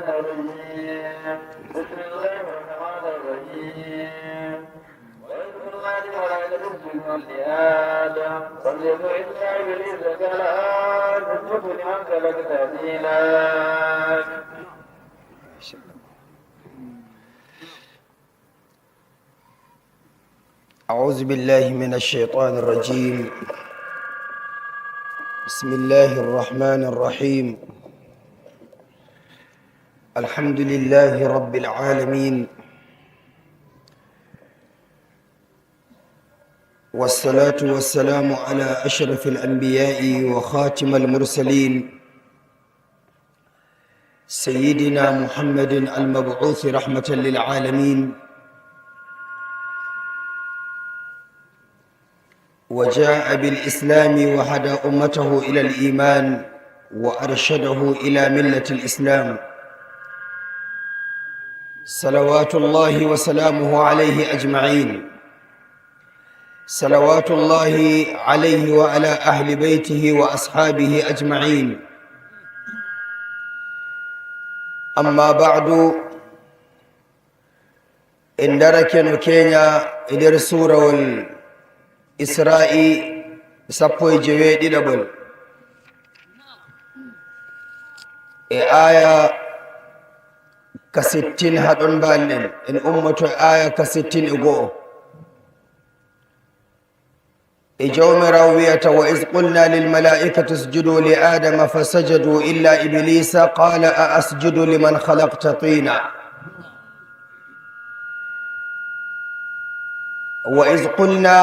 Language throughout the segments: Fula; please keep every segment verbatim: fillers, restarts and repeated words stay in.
الرجيم. بسم الله الرحمن الرحيم. وإذ قلنا للملائكة اسجدوا لآدم فسجدوا إلا إبليس قال أسجد لمن خلقت طينا. أعوذ بالله من الشيطان الرجيم. بسم الله الرحمن الرحيم. الحمد لله رب العالمين، والصلاة والسلام على أشرف الأنبياء وخاتم المرسلين، سيدنا محمد المبعوث رحمة للعالمين، وجاء بالإسلام وهدى أمته إلى الإيمان وأرشده إلى ملة الإسلام، صلوات الله وسلامه عليه أجمعين. صلوات الله عليه وعلى أهل بيته وأصحابه أجمعين. أما بعد، en darake no keenya e nder suurawol Isra'i sappo e joweeɗiɗaɓol, e aaya ka sittin. Haɗon mbaal ɗen, en ummoto e aaya ka sittin e go'o. E Jawmiraawo wi'ata, "Wa iz qulna lil malaa'ikati isjudu li Adama fasajadu illa Iblisa qala a asjudu liman khalaqta tina." Wa iz qulna,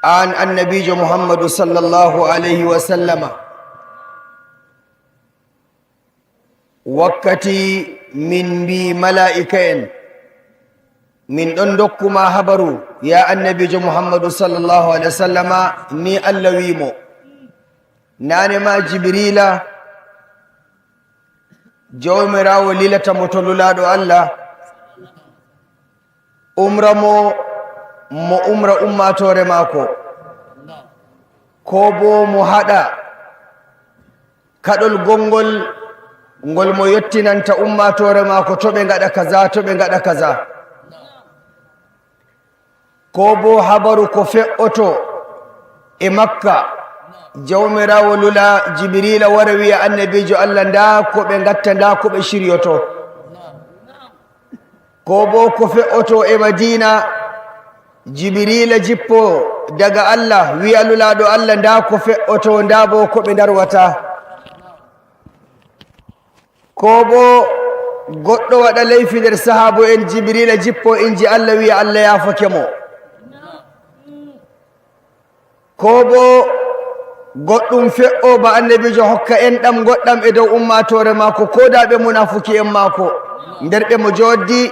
an Annabiijo Muhammadu sallallahu alayhi wa sallama, wakkati min mbii malaa'ika'en, min ɗon ndokku ma habaru, ya Annabiijo Muhammadu sallallahu alayhi wa sallama, ni Allah wi'i mo, naane ma Jibriila, Jawmiraawo lilata mo to Nulaaɗo Allah, umra mo, mo umra ummaatoore maako, koo boo mo haɗa kaɗol gonngol ngol mo yottinanta ummaatoore maako to ɓe ngaɗa kaza, to ɓe ngaɗa kaza. Koo boo habaru ko fe'oto e Makka, Jawmiraawo lula Jibriila wara wi'a Annabiijo Allah, ndaa ko ɓe ngatta, ndaa ko ɓe ciryoto. Koo boo ko fe'oto e Madiina, Jibriila jippo daga Allah, wi'a Nulaaɗo Allah, ndaa ko fe'oto, ndaa boo ko ɓe ndarwata. Koo boo goɗɗo waɗa leyfi nder sahaabo'en, Jibriila jippo inji Allah, wi'a Allah yaafake mo. Koo boo goɗɗum fe'o ba Annabiijo hokka enɗam ngoɗɗam e dow ummaatoore maako, koo daa ɓe munaafuki'en maako, nder ɓe mo jooɗdi,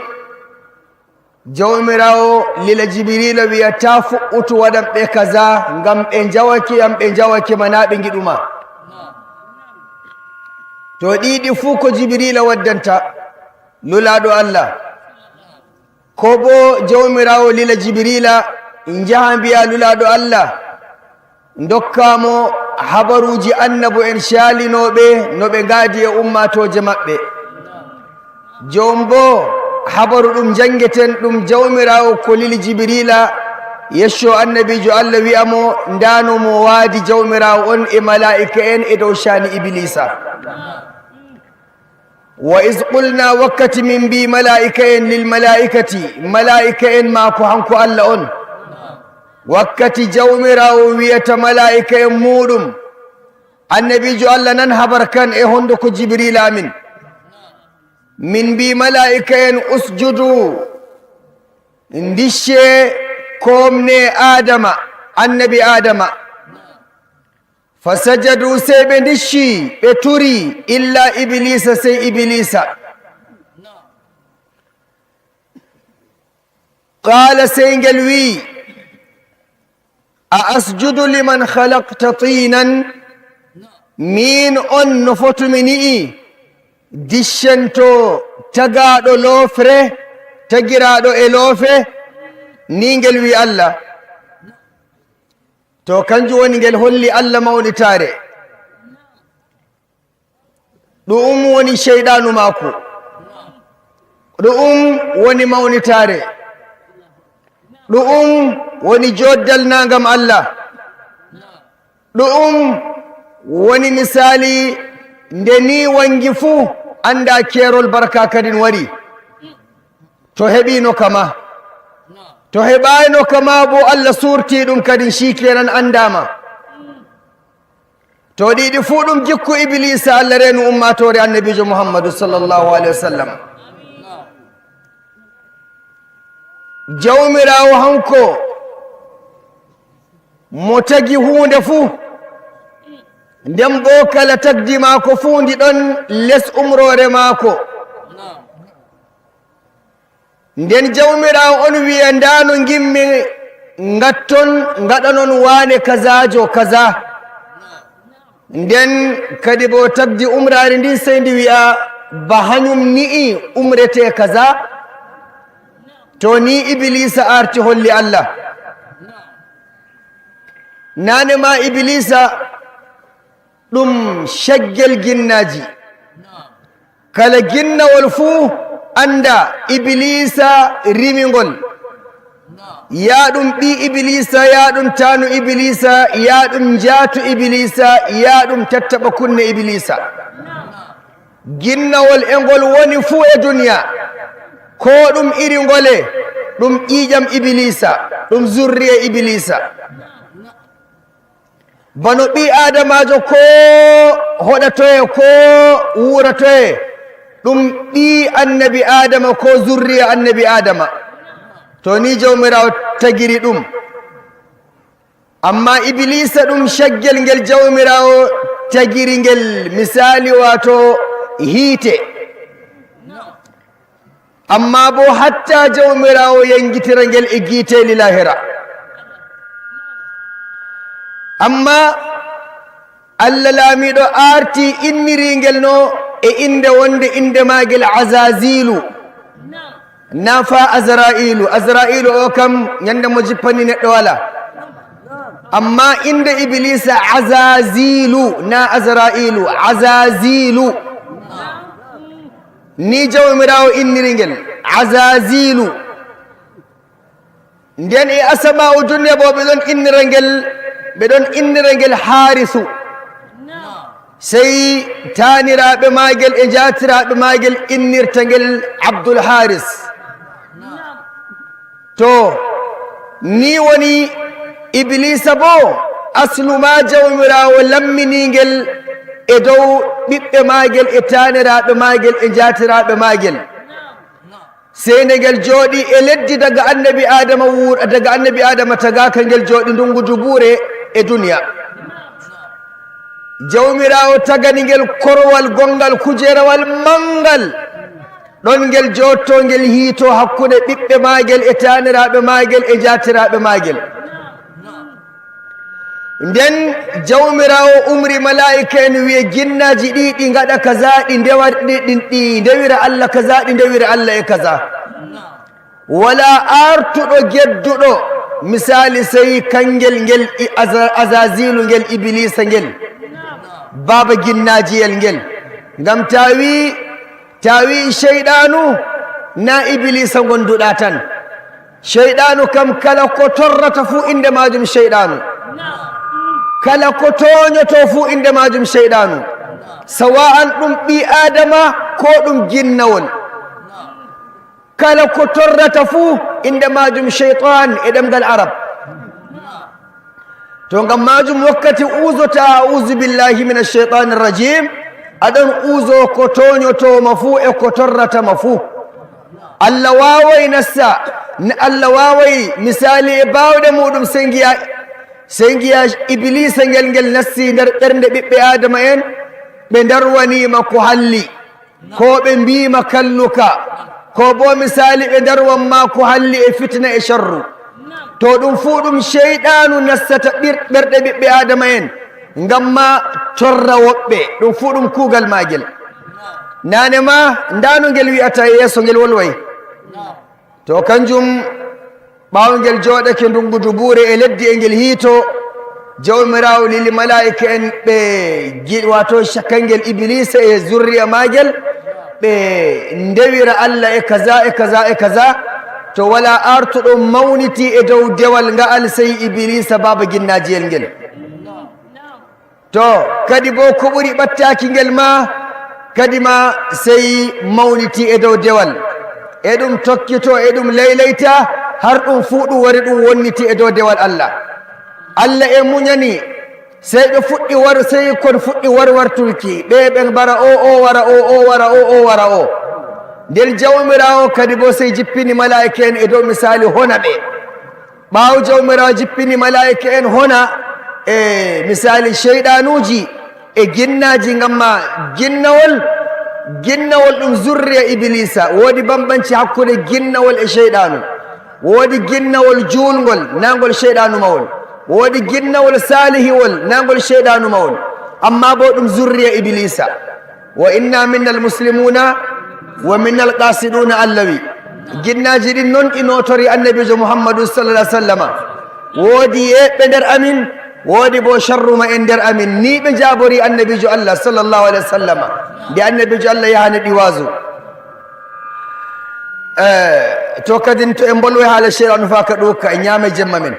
Jawmiraawo lila Jibriila wi'a, "Taa fuɗɗutu waɗan ɓe kaza, ngam ɓe njawake yam, ɓe njawake ma, naa ɓe ngiɗu ma." To ɗiɗi fuu ko Jibriila waddanta Nulaaɗo Allah. Koo boo Jawmiraawo lila Jibriila, njaha mbi'a Nulaaɗo Allah, ndokka mo habaruuji annabo'en caalinooɓe no ɓe ngaadi e ummaatooje maɓɓe. Joom boo, habaru ɗum njanngeten ɗum Jawmiraawo ko lili Jibriila, yecco Annabiijo Allah, wi'a mo, ndaa no mo waadi Jawmiraawo on e malaa'ika'en e dow caani Ibiliisa. Wa iz qulna, wakkati min mbii malaa'ika'en, lil malaa'ikati, malaa'ika'en maako hanko Allah on. Wakkati Jawmiraawo wi'ata malaa'ika'en muuɗum, Annabiijo Allah nan habar kan e honduko Jibriila amin. Min mbii malaa'ika'en, usjudu, ndiccee, koomnee Aadama, Annabi Aadama. Fasajadu, sey ɓe ndiccii, ɓe turii, illa Ibiliisa, sey Ibiliisa. Qaala, sey ngel wi'i, a asjudu liman khalaqta tiinan? Miin on no fotumi ni'i, diccento tagaaɗo loofre, tagiraaɗo e loofe? Ni ngel wi'i Allah. To kanjum woni ngel holli Allah mawnitaare. Ɗu'um woni ceyɗaanu maako. Ɗu'um woni mawnitaare. Ɗu'um woni jooddal naangam Allah. Ɗu'um woni misaali nde nii wanngi fuu anndaa keerol barka kadin warii. To heɓiino kama. To heɓaayno kama boo Allah suurtii ɗum kadin ciikeenan anndaama. To ɗiɗi fuu ɗum jikku Ibiliisa Allah reenu ummaatoore Annabiijo Muhammadu sallallahu alaihi wasallam. Jawmiraawo hanko mo tagi huunde fuu, nden boo kala tagdi maako fuu ndi ɗon les umroore maako. Nden Jawmiraawo on wi'a, "Ndaa no ngimmi ngatton ngaɗanon waane kazaajo kaza." Nden kadi boo tagdi umraari ndin sey ndi wi'a, "Ba hanyum ni'i umretee kaza." To nii Ibiliisa aarti holli Allah. Naane maa Ibiliisa ɗum caggel ginnaaji. Kala ginnawol fuu annda Ibiliisa rimi ngol. Yaa ɗum ɓii Ibiliisa, yaa ɗum taanu Ibiliisa, yaa ɗum njaatu Ibiliisa, yaa ɗum tattaɓa kunne Ibiliisa. Ginnawol e ngol woni fuu e duniya, koo ɗum iri ngole, ɗum ƴiiƴam Ibiliisa, ɗum zurriya Ibiliisa. Bano ɓii Aadamaajo koo hoɗatoye, koo wuuratoye, ɗum ɓii Annabi Aadama, koo zurriya Annabi Aadama. To nii Jawmiraawo tagiri ɗum. Ammaa Ibiliisa ɗum caggel ngel Jawmiraawo tagiri ngel, misaali waato hiite. Ammaa boo hatta Jawmiraawo yangitira ngel e giiteeli laahira. Ammaa Allah laamiiɗo aarti inniri ngel no e innde wonde innde maagel Azaziilu. Naa faa Azra'iilu. Azra'iilu o kam, nyannde mo jippani neɗɗo walaa. Ammaa innde Ibiliisa Azaziilu, naa Azra'iilu, Azaziilu. Nii Jawmiraawo inniri ngel, Azaziilu. Nden e asama'u dunne boo ɓe ɗon innira ngel, ɓe ɗon innira ngel Haarisu. Sey taaniraaɓe maagel e njaatiraaɓe maagel innirta ngel Abdul Haaris. To, nii woni Ibiliisa boo, aslu maa Jawmiraawo lamminii ngel e dow ɓiɓɓe maagel e taaniraaɓe maagel e njaatiraaɓe maagel. Sey nde ngel jooɗi e leddi daga annabi Aadama wuur-, daga annabi Aadama tagaaka, ngel jooɗi ndungu dubuure e duniya. Jawmiraawo tagani ngel korowal gonngal, kujeerawal manngal. Ɗon ngel jooɗto, ngel hiito hakkunde ɓiɓɓe maagel e taaniraaɓe maagel e njaatiraaɓe maagel. Nden Jawmiraawo umri malaa'ika'en wi'a, "Ginnaaji ɗi, ɗi ngaɗa kaza, ɗi ndewa-, ɗi, ɗi, ɗi ndewira Allah kaza, ɗi ndewira Allah e kaza." Walaa aartuɗo gedduɗo, misaali, sey kangel ngel i-, Aza-, Azaziilu ngel, Ibiliisa ngel, baaba ginnaajiyel ngel. Ngam taa wi-, taa wi'i Ceyɗaanu, naa Ibiliisa ngonduɗaa tan. Ceyɗaanu kam, kala ko torrata fuu, innde maajum Ceyɗaanu. Kala ko tooñoto fuu, innde maajum Ceyɗaanu. Sawa'an ɗum ɓii Aadama, koo ɗum ginnawol. Kala ko torrata fuu, innde maajum Ceyɗaan e ɗemngal Arab. To ngam maajum, wakkati uuzotaa, "A'uuzu billaahi mina ceyɗaani rajiim," a ɗon uuzo ko tooñotoo ma fuu e ko torrata ma fuu. Allah waaway nassa, n-, Allah waaway misaali e baawɗe muuɗum, sey ngi'a, sey ngi'a Ibiliisa ngel, ngel nasti nder ɓernde ɓiɓɓe Aadama'en, ɓe ndarwanii ma ko halli. Ko ɓe mbii ma kalluka, ko boo misaali ɓe ndarwan ma ko halli e fitina e sharru. To ɗum fuu ɗum Ceyɗaanu nastata ɓir-, ɓerɗe ɓiɓɓe Aadama'en, ngam ma torra woɓɓe, ɗum fuu ɗum kuugal maagel. Naane ma, ndaa no ngel wi'ata e yeeso, ngel wolway. To kanjum, ɓaawo ngel jooɗake ndungu dubuure e leddi e ngel hiito, Jawmiraawo lili malaa'ika en ɓe gi-, waato cakangel Ibiliisa e zurriya maagel, ɓe ndewira Allah e kaza, e kaza, e kaza. To walaa artuɗo mawniti e dow dewal nga'al sey Ibiliisa baaba ginnaajiyel ngel. To, kadi boo ko ɓuri ɓattaaki ngel maa, kadi maa sey mawniti e dow dewal. E ɗum tokkito, e ɗum layleyta, har ɗum fuu ɗum wari ɗum wonniti e dow dewal Allah. Allah e munyani, sey ɓe fuɗɗi war-, sey kon fuɗɗi warwartulki. Ɓe ɓen mbara o, o wara o, o wara o, o wara o. Nden Jawmiraawo kadi boo sey jippini malaa'ika en e dow misaali hona ɓe. Ɓaawo Jawmiraawo jippini malaa'ika en hona e misaali ceyɗaanuuji e ginnaaji, ngam ma ginnawol, ginnawol ɗum zurriya Ibiliisa. Woodi bambanci hakkunde ginnawol e ceyɗaanu. Woodi ginnawol juulngol, naa ngol ceyɗaanu mawol. Woodi ginnawol saalihiwol, naa ngol ceyɗaanu mawol. Ammaa boo ɗum zurriya Ibiliisa. "Wa inna minnal muslimuuna wa minnal qaasiduuna," Allah wi. Ginnaaji ɗin non ɗi nootori Annabiijo Muhammadu sallallahu alaihi wasallama. Woodi yeeɓɓe nder amin, woodi boo carruma en nder amin. Nii ɓe njaabori Annabiijo Allah sallallahu alaihi wasallama. Nde Annabiijo Allah yahani ɗi waazu. Eh, to kadin to en mbolwe haala ceyɗaanu faa ka ɗuuka, e nyaame jemma men.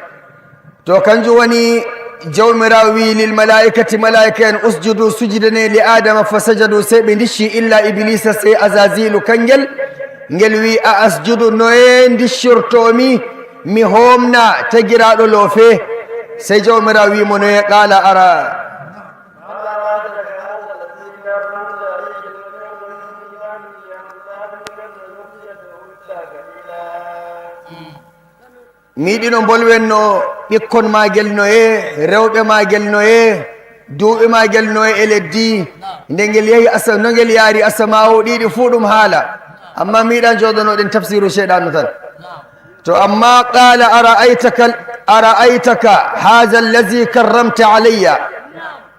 To, kanjum woni Jawmiraawo wi'i lil malaa'ikati, malaa'ika en, "Usjudu, sujidane li Aadama," fa sajadu, sey ɓe ndicci, illa Ibiliisa, sey Azaziilu kangel. Ngel wi'i, "A asjudu, noye ndiccirtoomi, mi hoomna tagiraaɗo loofe?" Sey Jawmiraawo wi'i mo, "Noye?" Qaala, "Ara." Mi yiɗino mbolwenno ɓikkon maagel noye, rewɓe maagel noye, duuɓi maagel noye e leddi. Nde ngel yahi asa-, no ngel yaari asamaawu, ɗiɗi fuu ɗum haala. Ammaa mi yiɗan jooɗonoɗen tafsiiru ceyɗaanu tan. To, ammaa qaala, "Ara'aytaka, ara'aytaka haadha allazi karramta alayya."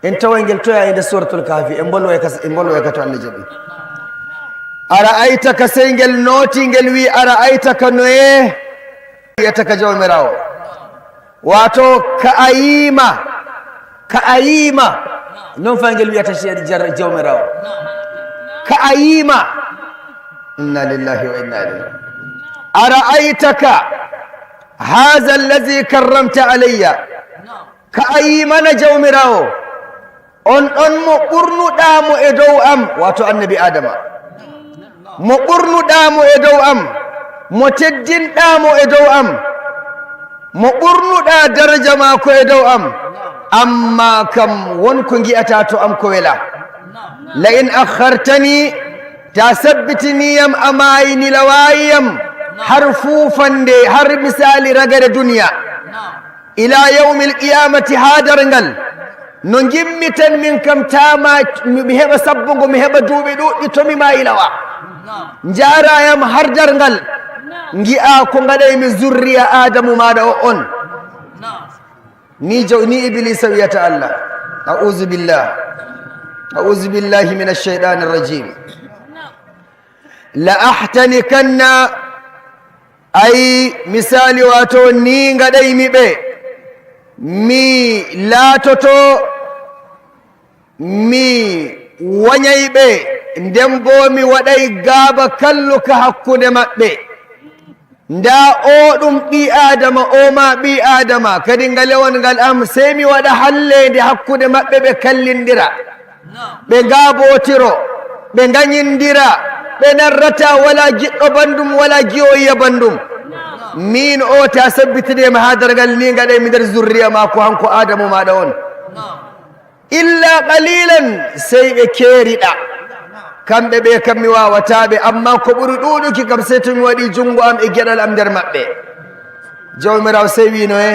En taway ngel toya e nder Suuratul Kahfi, en mbolwa e kas-, en mbolwa e ka to Allah jaɓi. Ara'aytaka, sey ngel nooti, ngel wi'i, "Ara'aytaka noye?" Wi'ata ka Jawmiraawo. Waato, ka a yiima, ka a yiima. Non fa ngel wi'ata ceyɗi jar-, Jawmiraawo. Ka a yiima. Inna lillahi wa inna ilayhi. "Ara'aytaka haadha allazi karramta alayya." Ka a yiimana Jawmiraawo, on ɗon mo ɓurnuɗaa mo e dow am, waato Annabi Aadama. Mo ɓurnuɗaa mo e dow am, mo teddinɗaa mo e dow am, mo ɓurnuɗaa daraja maako e dow am. Ammaa kam, won ko ngi'ataa to am ko welaa. "La in akhartani," ta sabbitinii yam, a maayinilawaayi yam, har fuufande, har misaali ragare duniya. "Ila yawmil qiyamati," haa darngal. No ngimmitan min kam, taa ma mi, mi heɓa sabbo ngo, mi heɓa duuɓi ɗuuɗɗi to mi maayi lawa. Njaara yam har darngal. Ngi'a ko ngaɗaymi zurriya Aadamu maaɗa o on. Ni jaw-, ni Ibiliisa wi'ata Allah. A'uuzu billah. A'uuzu billahi minash shaytaanir rajiim. "La ahtanikanna," ay, misaali, waato, ni ngaɗaymi ɓe, mi laatoto, mi wanyay ɓe, nden boo mi waɗay gaaba kalluka hakkunde maɓɓe. Ndaa, o ɗum ɓii Aadama, o maa ɓii Aadama, kadi ngalewol ngal am, sey mi waɗa halleende hakkunde maɓɓe, ɓe kallindira, ɓe ngaabootiro, ɓe nganyindira, ɓe narrata, walaa giɗɗo banndum, walaa gi'oyiya banndum. Miin o, ta sabbitini yam haa darngal, ni ngaɗaymi nder zurriya maako, hanko Aadamu maaɗa on. Illa qalilan, sey ɓe keeriɗa. Kamɓe ɓe kam mi waawataa ɓe, ammaa ko ɓuri ɗuuɗuki kam, sey to mi waɗi junngo am e geɗal am nder maɓɓe. Jawmiraawo sey wi'no e,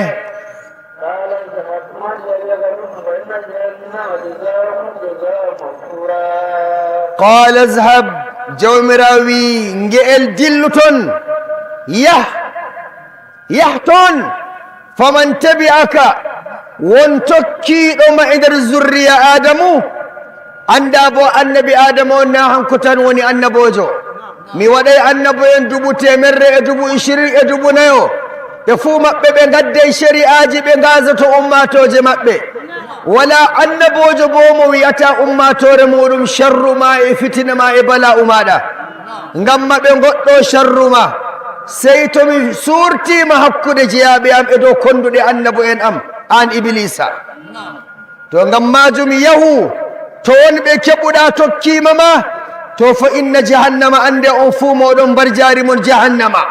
"Qaala idhhab," Jawmiraawo wi'i, "Nge'el dillu ton, yah." Yah toon, "faman tabi'aka," won tokkiiɗo ma e nder zurriya Aadamu. Anndaa boo annabi Aadama on naa hanko tan woni annaboojo. Mi waɗay annabo'en dubu teemerre e dubu ishirin e dubu nayo. Ɓe fuu maɓɓe ɓe ngaddey ceri'aaji ɓe ngaazoto ummaatooje maɓɓe. Walaa annaboojo boo mo wi'ata ummaatoore muuɗum, sharru maa e fitina maa e bala'u maaɗa. Ngam maɓɓe ngoɗɗo sharru maa, sey to mi suurtiima hakkunde jeyaaɓe am e dow konduɗe annabo'en am, aan Ibiliisa. To ngam maajum yahu, to wonɓe keɓuɗaa tokkiima ma, to fa inna jahannama, annde on fuu mooɗon mbarjaari mon jahannama.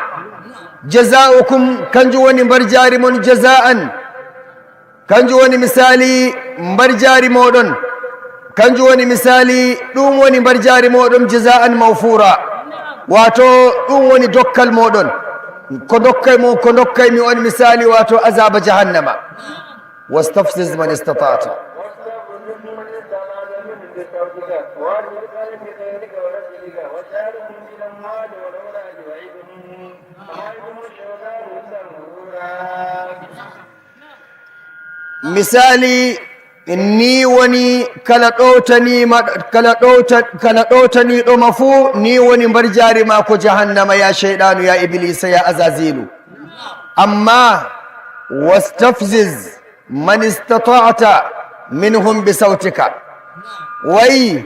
Jazaa'ukum, kanjum woni mbarjaari mon, jaza'an. Kanjum woni misaali mbarjaari mooɗon. Kanjum woni misaali, ɗum woni mbarjaari mooɗon, jaza'an mawfuura. Waato ɗum woni dokkal mooɗon. Ko dokkay mo, ko dokkay mi on misaali, waato azaaba jahannama. واستفزز من استطعت. واستفزز من استطعت منهم بصوتك وأجلب عليهم بخيلك ورجلك وشاركهم في الأموال والأولاد وعدهم وموعدهم الشهداء إلا غرورا. Misaali, nii woni kala ɗowtaniima, kala ɗowta-, kala ɗowtaniiɗo ma fuu, nii woni mbarjaari maa ko jahannama, yaa Ceyɗaanu, yaa Ibiliisa, yaa Azaziilu. Ammaa, واستفزز من استطعت منهم بصوتك. Way,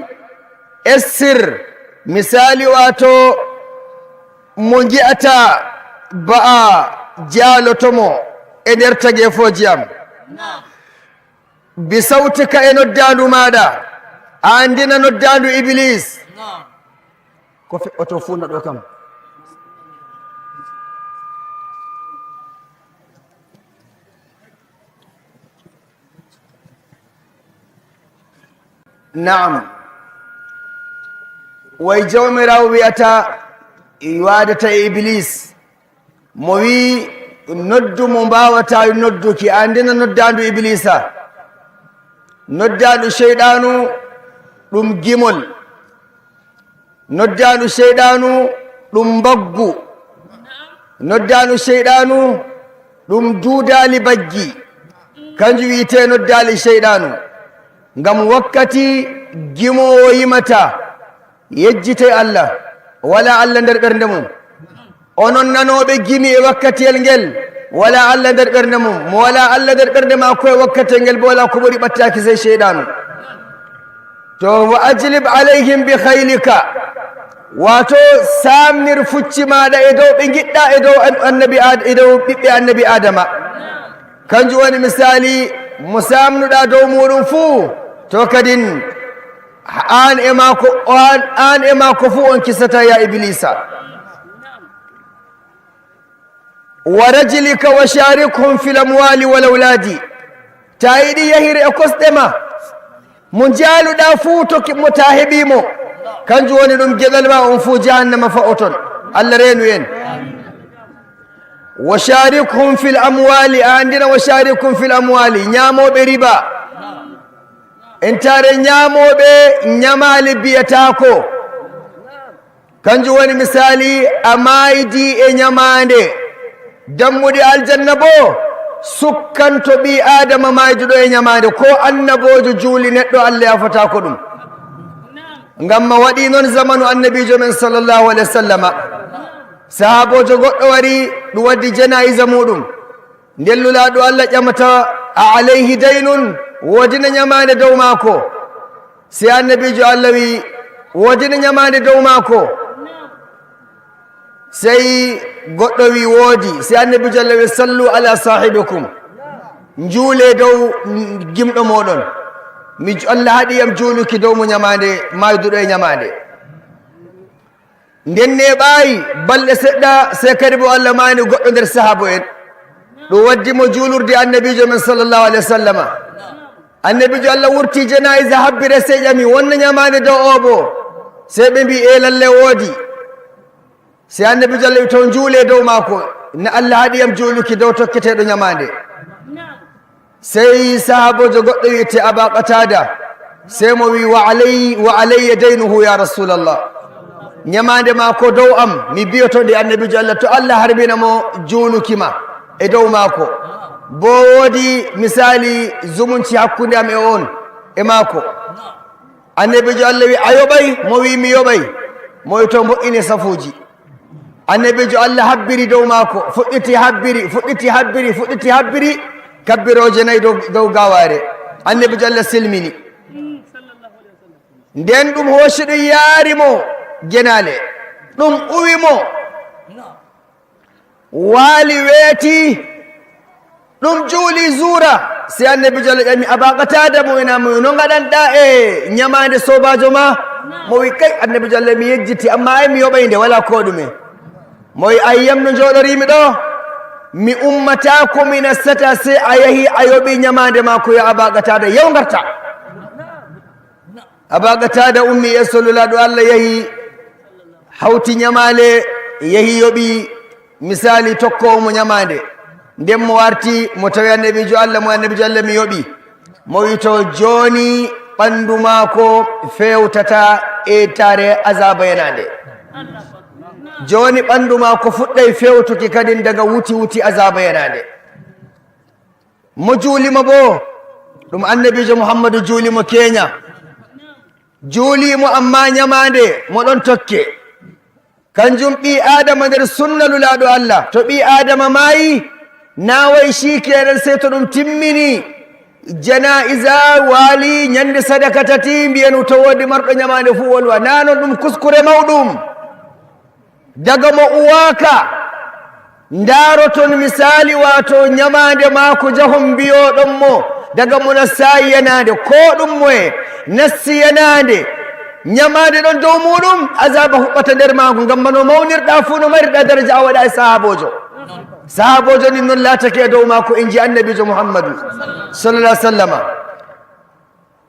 essir, misaali, waato mo ngi'ataa ba'a jaaloto mo e nder tageefooji am. Bi sawtika, e noddaandu maaɗa, a anndina noddaandu Ibiliis. Ko fe'oto fuu na ɗo kam. Na'am. Way Jawmiraawo wi'ata, waadata e Ibiliis, mo wi'i, noddu mo mbaawataa nodduki, a anndina noddaandu Ibiliisa. Noddaandu Ceyɗaanu ɗum gimol. Noddaandu Ceyɗaanu ɗum mbaggu. Noddaandu Ceyɗaanu ɗum duudaali baggi. Kanjum wi'etee noddaali Ceyɗaanu. Ngam wakkati gimoowo yimata, yejjitee Allah, walaa Allah nder ɓernde mum. Onon nanooɓe gimi e wakkatiyel ngel, walaa Allah nder ɓernde mum. Mo walaa Allah nder ɓernde maako e wakkatiyel ngel, bo walaa ko ɓuri ɓattaaki sey Ceyɗaanu. To, wa ajlib alayhim bi khaylika, waato saamnir fucci maaɗa e dow ɓe ngiɗɗa e dow an-, annabi Ad-, e dow ɓiɓɓe annabi Adama. Kanjum woni misaali mo saamnuɗa dow muuɗum fuu, to kadin an e maako, an, an e maako fuu on kisata ya Ibiliisa. Wa rajlika wa sharikhum fil amwali wal awladi. Ta yiɗi yahir e kosɗe ma. Mo njaaluɗa fuu to ki-, mo ta heɓi mo. Kanjum woni ɗum geɗal ma on fuu jahannama fa'oton. Allah reenu en. Wa sharikhum fil amwali, a anndina wa sharikhum fil amwali, ñaamooɓe riba. Entare ñaamooɓe ñamaale biyataako. Kanjum woni misaali a maaydi e ñamaande. Dammuɗe aljanna boo sukkanto ɓii Aadama maayduɗo e ñamaande. Ko annaboojo juuli neɗɗo, Allah yaafataa ko ɗum. Ngam ma waɗi non zamanu annabiijo men sallallahu alaihi wasallama. Sahaaboojo goɗɗo wari ɗum waddi janaa'iza muuɗum. Nden Nulaaɗo Allah ƴamata, a alayhi daynun, woodina ñamaande dow maako. Sey annabiijo Allah wi, woodina ñamaande dow maako. Sey goɗɗo wi, woodi. Sey annabiijo Allah wi, sallu ala sahibikum. Njuule dow gimɗo mooɗon. Mi, Allah haɗi yam juuluki dow mo ñamaande, maayduɗo e ñamaande. Nden neeɓaayi balɗe seɗɗa, sey kadi bo Allah maayni goɗɗo nder sahaabo en. Ɗum waddi mo juulurde annabiijo men sallallahu alaihi wasallama. Annabiijo Allah wurti janaa'iza habbire sey ƴami, wonna ñamaande dow oo bo? Sey ɓe mbi, ee, lalle woodi. Sey annabiijo Allah wi, to njuule dow maako. Na Allah haɗi yam juuluki dow tokketeeɗo ñamaande. Sey sahaaboojo goɗɗo wi'etee Aba Qataada, sey mo wi'i, wa alay-, wa alayya daynuhu ya Rasulallah. Ñamaande maako dow am, mi biyoto nde annabiijo Allah, to Allah harbina mo juuluki ma e dow maako. Bo woodi misaali zumunci hakkunde am e on, e maako. Annabiijo Allah wi'i, a yoɓay? Mo wi'i, mi yoɓay. Mo wi'i, to mbo'ine safuuji. Annabiijo Allah habbiri dow maako, fuɗɗiti habbiri, fuɗɗiti habbiri, fuɗɗiti habbiri, kabbirooje nayi dow, dow gawaare. Annabiijo Allah silmini. Nden ɗum hooci ɗum yaari mo genaale, ɗum uwi mo, waali weeti, ɗum juuli zuura. Si Annabiijo Allah ƴami Aba Qataada, mo ina mo, "No ngaɗanɗaa e ñamaande soobaajo ma?" Mo wi, "Kay, Annabiijo Allah, mi yejjiti, amma ay mi yoɓay nde, walaa koo ɗume." Mo wi, "Ay yam no njooɗoriimi ɗo, mi ummataa ko mi nassata, sey a yahi a yoɓi ñamaande maako, ya Aba Qataada, yaw ngarta." Aba Qataada ummi yeeso Nulaaɗo Allah, yahi hawti ñamaale, yahi yoɓi misaali tokkoowo mo ñamaande. Nden mo warti, mo tawi Annabiijo Allah, mo Annabiijo Allah mi yoɓi. Mo wi, "To jooni ɓanndu maako feewtata e taare azaaba yanaande." Jooni ɓanndu maako fuɗɗay feewtuki kadin daga wuti wuti azaaba yanaande. Mo juuli mo boo, ɗum Annabiijo Muhammadu juuli mo keenya. Juuli mo, ammaa ñamaande mo ɗon tokke. Kanjum ɓii Aadama nder sunna Nulaaɗo Allah. To ɓii Aadama maayi, naa way shi kenan sey to ɗum timmini janaa'iza, waali, ñande sadaka tati, mbi'en to woodi marɗo ñamaande fuu wolwa. Naa non, ɗum kuskure mawɗum. Daga mo uwaaka, ndaaroton misaali, waato ñamaande maako jahon mbiyooɗon mo, daga mo nassaayi yanaande, koo ɗum moye nassi yanaande, ñamaande ɗon dow muuɗum, azaaba huɓɓata nder maako, ngam ma no mawnirɗaa fuu, no marirɗaa daraja a waɗa e sahaaboojo. Sahaaboojo nin non laatake e dow maako, en nji Annabiijo Muhammadu, sallallahu alaihi wasallama.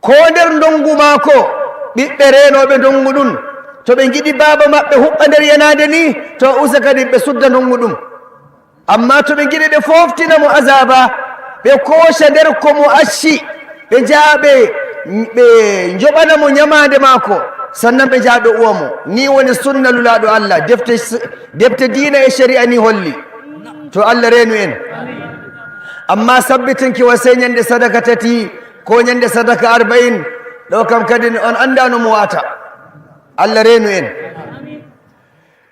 Koo nder ndongu maako, ɓiɓɓe reenooɓe ndongu ɗum, to ɓe ngiɗi baaba maɓɓe huɓɓa nder yanaande ni, to usa kadi ɓe sudda ndongu ɗum. Ammaa to ɓe ngiɗi ɓe fooftina mo azaaba, ɓe kooca nder ko mo acci, ɓe njaha ɓe, ɓe njoɓana mo ñamaande maako, sannan ɓe njaha ɓe uwa mo. Ni woni sunna Nulaaɗo Allah, defte, defte diina e shari'a ni holli. To Allah reenu en. Ammaa sabbitinki wa sey ñande sadaka tati, ko ñande sadaka arba'in, ɗo kam kadi on anndaa no mo wa'ata. Allah reenu en.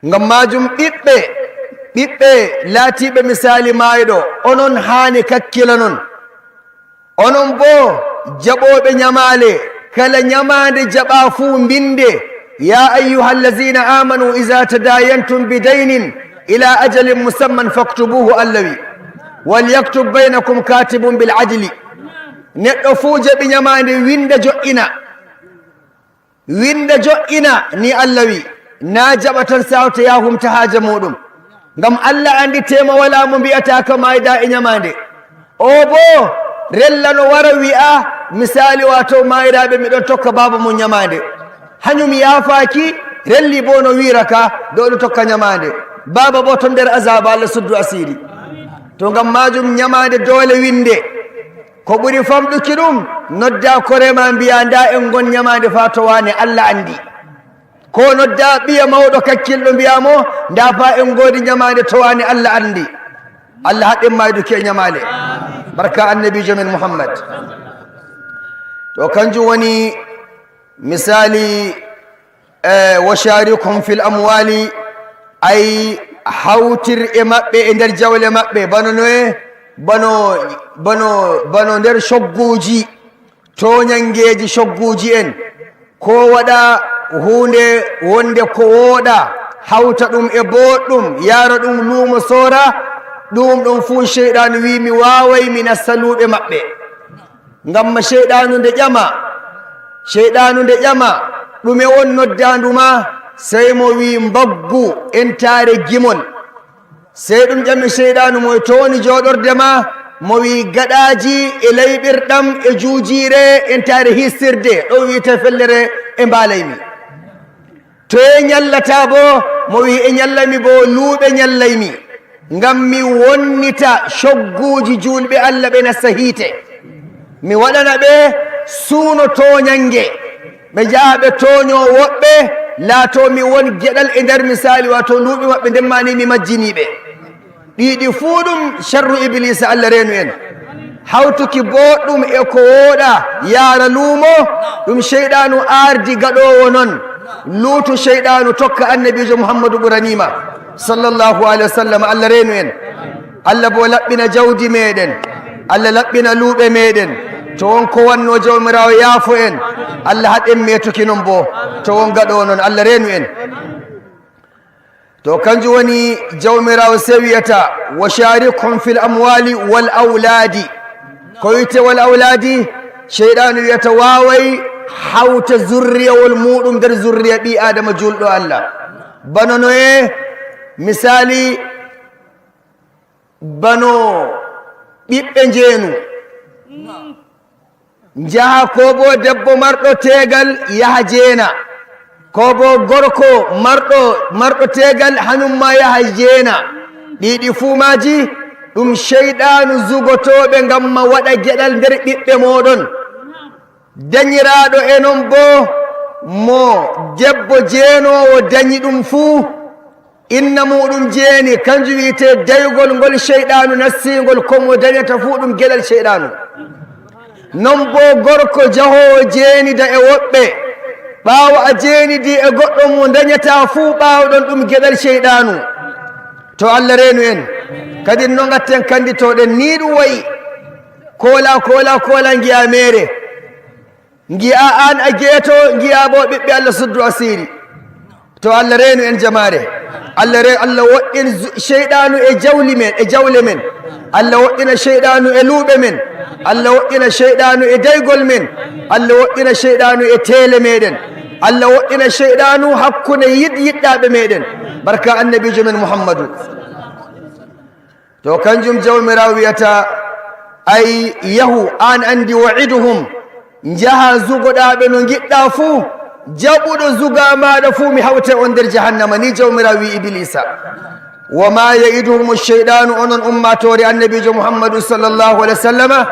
Ngam maajum ɓiɓɓe, ɓiɓɓe laatiiɓe misaali maayɗo, onon haani kakkilanon. Onon boo jaɓooɓe ñamaale, kala ñamaande jaɓaa fuu mbinde, "Ya ayyuhallazina amanu iza tadayantum bidaynin ila ajalin musamman faktubuhu," Allah wi. "Wal yaktub baynakum katibun bil adli." Neɗɗo fuu jaɓi ñamaande, winda jo'ina. Winda jo'ina, ni Allah wi, naa jaɓa tan sawta yaa humta haaja muuɗum. Ngam Allah anndi teema walaa mo mbi'ata ka maayda e ñamaande. O boo rella no wara wi'a, misaali waato maayiraaɓe mi ɗon tokka baaba mum ñamaande. Hanyum yaafaaki, relli boo no wi'ira ka, do ɗo tokka ñamaande. Baaba boo ton nder azaaba, Allah suddu asiiri. To ngam maajum ñamaande doole winde. Ko ɓuri famɗuki ɗum, nodda kore ma mbi'a, "Ndaa en ngon ñamaande faa to waane, Allah anndi." Ko nodda ɓiya mawɗo kakkilɗo mbi'a mo, "Ndaa faa en ngoodi ñamaande to waane, Allah anndi." Allah haɗɗen mayduki e ñamaale. Barka Annabiijo men Muhammad. To kanjum woni misaali, e, "Wa sharikhum fil amwali," ay hawtir e maɓɓe e nder jawle maɓɓe, bano noye, bano, bano, bano nder cogguuji, tooñanngeeji cogguuji en, ko waɗa huunde wonde ko wooɗa, hawta ɗum e booɗɗum, yaara ɗum luumo soora, ɗum ɗon fuu Ceyɗaanu wi'i, "Mi waaway mi nasta luuɓe maɓɓe." Ngam ma Ceyɗaanu nde ƴama, Ceyɗaanu nde ƴama, "Ɗume won noddaandu ma?" Sey mo wi'i, "Mbaggu entaare gimol." Sey ɗum ƴami Ceyɗaanu, "Moy to woni jooɗorde ma?" Mo wi'i, "Gaɗaaji e layɓirɗam e juujiire entaare histirde, ɗo wi'ete fellere e mbaalaymi." "Toye ñallataa boo?" Mo wi'i, "E ñallaymi boo luuɓe ñallaymi, ngam mi wonnita cogguuji juulɓe Allah ɓe nasta hiite. Mi waɗana ɓe suuno tooñannge, ɓe njaha ɓe tooño woɓɓe, laatoo mi won geɗal e nder misaali, waato luuɓe maɓɓe, nden ma ni mi majjinii ɓe." Ɗiɗi fuu ɗum sharru Ibiliisa, Allah reenu en. Hawtuki booɗɗum e ko wooɗa yaara luumo, ɗum Ceyɗaanu aardi gaɗoowo non. Luutu Ceyɗaanu tokka Annabiijo Muhammadu ɓuraniima. Sallallahu alayhi wa sallam, Allah reenu en. Allah boo laɓɓina jawdi meeɗen. Allah laɓɓina luuɓe meeɗen. To won ko wannoo, Jawmiraawo yaafo en. Allah haɗ en meetuki non boo. To won gaɗoowo non, Allah reenu en. To kanjum woni Jawmiraawo sey wi'ata, "Wa sharikhum fil amwali wal awladi." Ko wi'etee wal awladi? Seyɗaanu wi'ata waaway hawta zurriyawol muuɗum nder zurriya ɓii Aadama juulɗo Allah. Bano no e misaali, bano ɓiɓɓe njeenu. Njaha koo boo debbo marɗo teegal yaha jeena, koo boo gorko marɗo, marɗo teegal hanyum maa yaha jeena. Ɗiɗi fuu maaji ɗum seyɗaanu zugotooɓe ngam ma waɗa geɗal nder ɓiɓɓe mooɗon. Danyiraaɗo e non boo mo debbo jeenoowo danyi ɗum fuu, inna muuɗum jeeni, kanjum wi'etee dayugol ngol seyɗaanu nassiingol, ko mo danyata fuu ɗum geɗal seyɗaanu. Non boo gorko jahoowo jeenida e woɓɓe, ɓaawo a jeenidii e goɗɗo mo danyataa fuu, ɓaawo ɗon ɗum geɗal seyɗaanu. To Allah reenu en. Kadi no ngatten kannditooɗen, nii ɗum wa'i. Koola, koola, koola, ngi'aa meere. Ngi'aa aan a geeto, ngi'aa boo ɓiɓɓe Allah suddu asiiri. To Allah reenu en jamaare. Allah re-, Allah woɗɗin zu-, seyɗaanu e jawli men, e jawle men. Allah woɗɗina seyɗaanu e luuɓe men. Allah woɗɗina seyɗaanu e daygol men. Allah woɗɗina seyɗaanu e teele meeɗen. Allah woɗɗina seyɗaanu hakkunde yiɗ-, yiɗɗaaɓe meeɗen. Barka annabiijo men Muhammadu. To kanjum Jawmiraawo wi'ata, ay yahu, aan anndi, wa'iduhum, njaha zugoɗaa ɓe no ngiɗɗaa fuu, jaɓuɗo zugaa maaɗa fuu, mi hawtay on nder jahannama, nii Jawmiraawo wi'i Ibiliisa. Wa maa ya'iduhumu shayɗaanu, onon ummaatoore Annabiijo Muhammadu sallallahu alayhi wa sallama,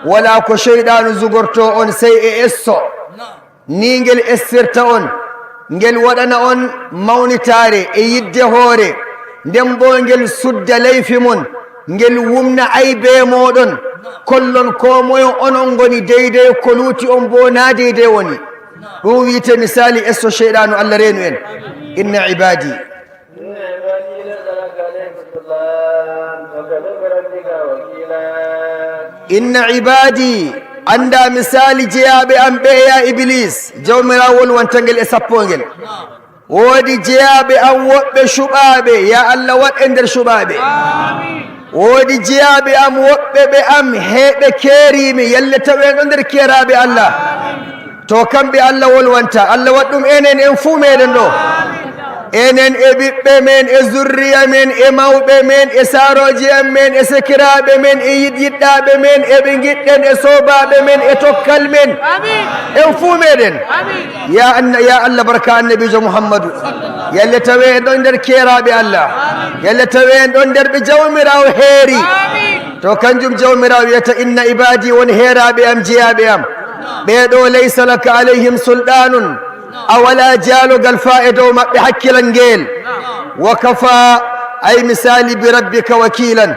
walaa ko seyɗaanu zugortoo on sey e esso. Nii ngel essirta on, ngel waɗana on mawnitaare e yiɗde hoore, nden boo ngel sudda layfi mon, ngel wumna aybe mooɗon, kollon koo moye onon ngoni deydey, ko luuti on boo naa deydey woni. Ɗum wi'etee misaali esso seyɗaanu, Allah reenu en. Inna ibaadi. Inna ibaadi, anndaa misaali jeyaaɓe am ɓe, yaa Ibiliis, Jawmiraawo wolwanta ngel e sappoongel. Woodi jeyaaɓe am woɓɓe cuɓaaɓe, yaa Allah waɗ en nder cuɓaaɓe. Woodi jeyaaɓe am woɓɓe ɓe am heeɓe keeriimi, yalla tawi en ɗon nder keeraaɓe Allah. To kamɓe Allah wolwanta, Allah waɗ ɗum enen en fuu meɗen ɗo. Enen e ɓiɓɓe men, e zurriya men, e mawɓe men, e saarooji am men, e sekiraaɓe men, e yiɗ-, yiɗɗaaɓe men, e ɓe ngiɗɗen, e soobaaɓe men, e tokkal men. Amin. En fuu meɗen. Amin. Ya Anna-, ya Allah, barka Annabiijo Muhammadu. Yalla tawe en ɗon nder keeraaɓe Allah. Amin. Yalla tawe en ɗon nder ɓe Jawmiraawo heeri. Amin. To kanjum Jawmiraawo wiyata, "Inna ibaadi, won heeraaɓe am, jeyaaɓe am. Ɓee ɗo, laysa laka alayhim sulɗaanun, a walaa jaalogal faa e dow maɓɓe, hakkilangeel. Wa kafaa, ay misaali, bi rabbika wakiilan."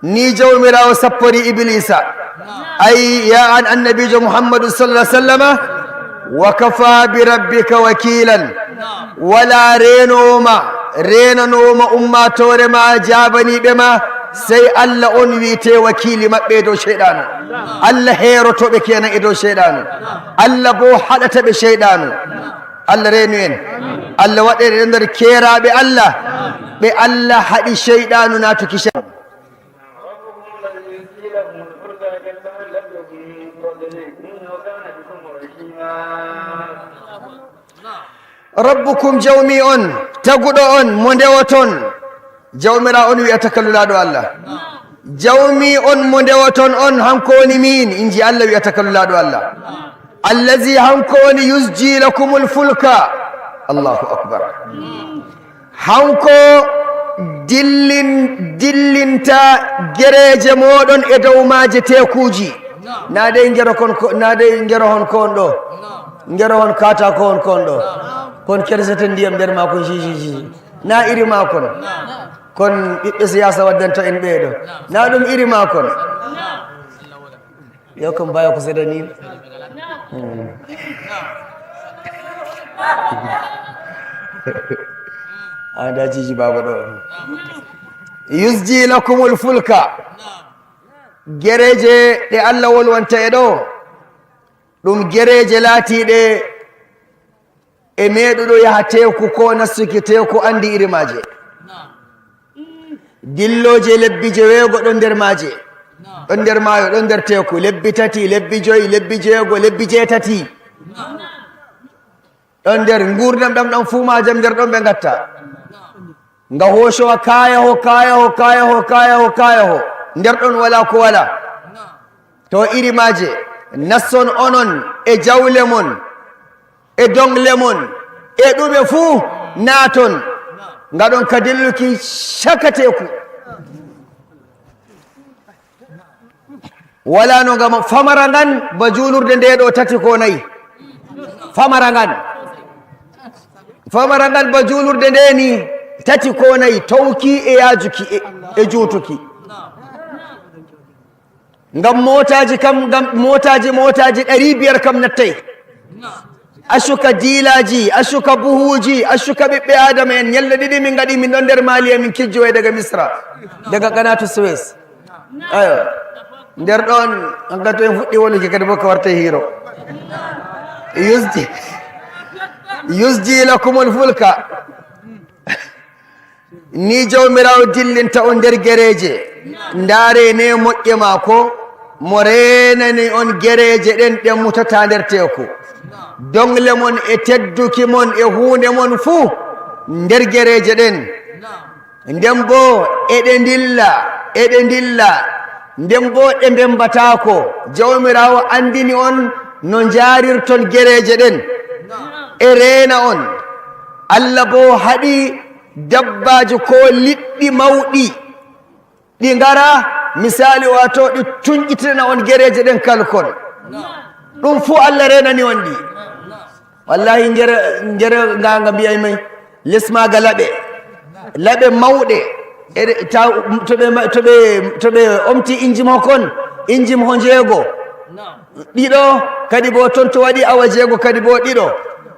Ni Jawmiraawo sappori Ibiliisa. Ay, ya an Annabiijo Muhammadu sallallahu alaihi wasallama, "Wa kafaa bi rabbika wakiilan." Walaa reenoowo ma, reenanoowo ma ummaatoore ma, jaabaniiɓe ma, sey Allah on wi'etee wakiili maɓɓe e dow seyɗaanu. Allah heerotoo ɓe kenan e dow seyɗaanu. Allah boo haɗata ɓe seyɗaanu. Allah reenu en. Allah waɗa en nder keeraaɓe Allah, ɓe Allah haɗi seyɗaanu naatuki sey. Rabbukum, Jawmi on, taguɗo on, mo ndewoton. Jawmiraawo on wi'ata ka Nulaaɗo Allah. Jawmi on, mo ndewoton on, hanko woni min, inji Allah wi'ata ka Nulaaɗo Allah. Allazi, hanko woni, yusji lakumul fulka. Allahu akbar. Hanko dillin-, dillinta gereeje mooɗon e dow maaje teekuuji. Naa dey ngero kon ko, naa dey ngero hon ko on ɗo. Ngero hon kaataako hon ko on ɗo. Kon kerseten ndiyam nder maakon, si, si, si. Naa iri maakon. Kon ɓiɓɓe siyaasa waddanta en ɓee ɗo. Naa ɗum iri maakon. Yo, kon mbayo ko seeɗa nii. Hmm. Aadajiiji baaba ɗo. Yusji lakumul fulka. Gereeje ɗe Allah wolwanta e ɗo, ɗum gereeje laatiiɗe e meeɗuɗo yaha teeku ko nastuki teeku anndi iri maaje. Dillooje lebbi jeweego ɗon nder maaje, ɗon nder maayo, ɗon nder teeku, lebbi tati, lebbi joyi, lebbi jeego, lebbi jeetati. Ɗon nder nguurndam ɗam, ɗam fuu maajam nder ɗon ɓe ngatta. Nga hoocowa kaayaho, kaayaho, kaayaho, kaayaho, kaayaho. Nder ɗon walaa ko walaa. To iri maaje, naston onon e jawle mon, e doŋle mon, e ɗume fuu naaton. Nga ɗon ka dilluki caka teeku. Wala no ngam famara ngan ba juulurde nde ɗo tati ko nayi. Famara ngan. Famara ngan ba juulurde nde ni tati ko nayi, towki e yaajuki e, e juutuki. Ngam mootaaji kam, ngam mootaaji, mootaaji ɗari biyar kam nattay. Accu ka diilaaji, accu ka buhuuji, accu ka ɓiɓɓe Aadama en. Ñalɗe ɗiɗi min ngaɗi, min ɗon nder Maali, e min kijjowe daga Misra, daga Qanatu Suez. Ayo. Nder ɗon, an ka to en fuɗɗi woluki kadi bo ka wartay hiiro. Yusji, yusji lakumul fulka. Ni Jawmiraawo dillinta on nder gereeje. Ndaare ne moƴƴe maako, mo reenani on gereeje ɗen ɗe mutata nder teeku. Doŋle mon e tedduki mon e huunde mon fuu nder gereeje ɗen. Nden boo eɗe ndilla, eɗe ndilla. Nden boo ɗe mbembataako. Jawmiraawo anndini on no njaarirton gereeje ɗen. E reena on. Allah boo haɗi dabbaaji ko liɗɗi mawɗi ɗi ngara, misaali, waato ɗi tunƴitina on gereeje ɗen kalkon. Ɗum fuu Allah reenani on ɗi. Wallahi, ngere, ngere nga, nga mbiyay may, les maaga laɓe, laɓe mawɗe. E ɗe, ta, to ɓe ma-, to ɓe, to ɓe omti inji mo kon, inji mo jeego, ɗiɗo, kadi bo ton to waɗi awa jeego, kadi bo ɗiɗo,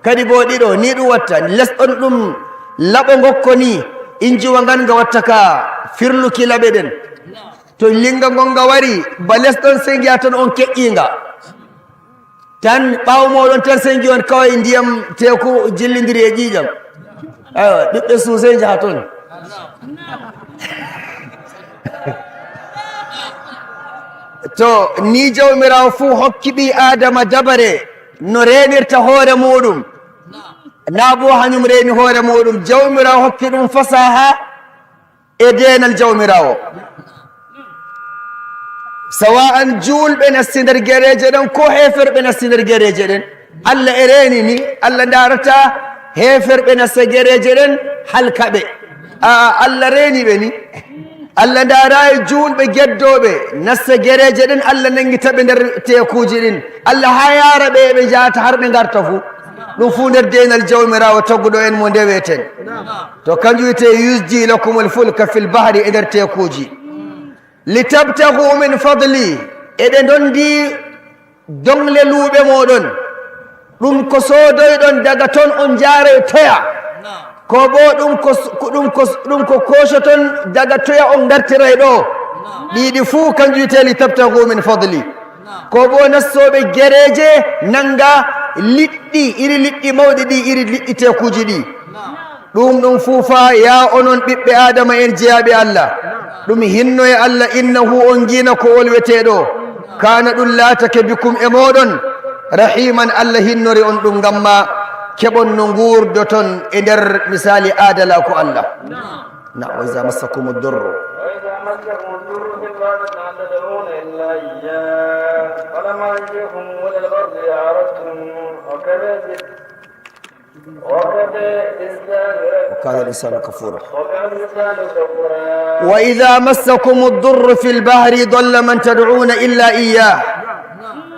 kadi bo ɗiɗo, ni ɗum watta. Les ɗon ɗum laɓo ngokko ni, injiwa ngan nga watta ka firluki laɓe ɗen. To linnga ngon nga wari, ba les ɗon, sey ngi'a ton on keƴƴiinga. Tan ɓaawo mooɗon tan, sey ngi'on kaway ndiyam teeku jillindiri e ƴiiƴam. Aywa, ɓiɓɓe suusey njaha ton. To ni Jawmiraawo fuu hokki ɓii Aadama dabare no reenirta hoore muuɗum, naa boo hanyum reeni hoore muuɗum. Jawmiraawo hokki ɗum fasaha e deenal Jawmiraawo. Sawa'an juulɓe nasti nder gereeje ɗen, koo heeferɓe nasti nder gereeje ɗen, Allah e reeni ni. Allah ndaarataa heeferɓe nasta gereeje ɗen, halka ɓe. Aa, Allah reeni ɓe ni. Allah ndaaraayi juulɓe geddooɓe nasta gereeje ɗen, Allah nanngita ɓe nder teekuuji ɗin. Allah haa yaara ɓe, ɓe njaata har ɓe ngarta fuu. Ɗum fuu nder deenal Jawmiraawo taguɗo en mo ndeweten. To kanjum wiyetee yusji lakumul fulka fil bahri, e nder teekuuji. Litabtagu min fadli, eɗe ndondi doŋle luuɓe mooɗon. Ɗum ko soodoyɗon daga ton on njaaray toya? Ko boo ɗum ko s-, ko ɗum ko s-, ɗum ko koocoton daga toya on ngartiray ɗo? Ɗiɗi fuu kanjum wiyetee litabtagu min fadli. Ko boo nastooɓe gereeje nannga liɗɗi, iri liɗɗi mawɗi ɗi, iri liɗɗi teekuuji ɗi. Ɗum ɗum fuu fa, yaa onon ɓiɓɓe Aadama en jeyaaɓe Allah, ɗum hinno e Allah, innahu, on ngiina ko wolweteeɗo, kaana, ɗum laatake, bikum, e mooɗon, rahiiman, Allah hinnori on ɗum ngam ma keɓon no nguurdoton e nder misaali aadalaaku Allah. Na, wa iza massakumu durru. وإذا مسكم الضر في البحر ضل من تدعون إلا إياه فلما نجاكم إلى البر أعرضتم وكذلك وكان الإنسان كفورا. وإذا مسكم الضر في البحر ضل من تدعون إلا إياه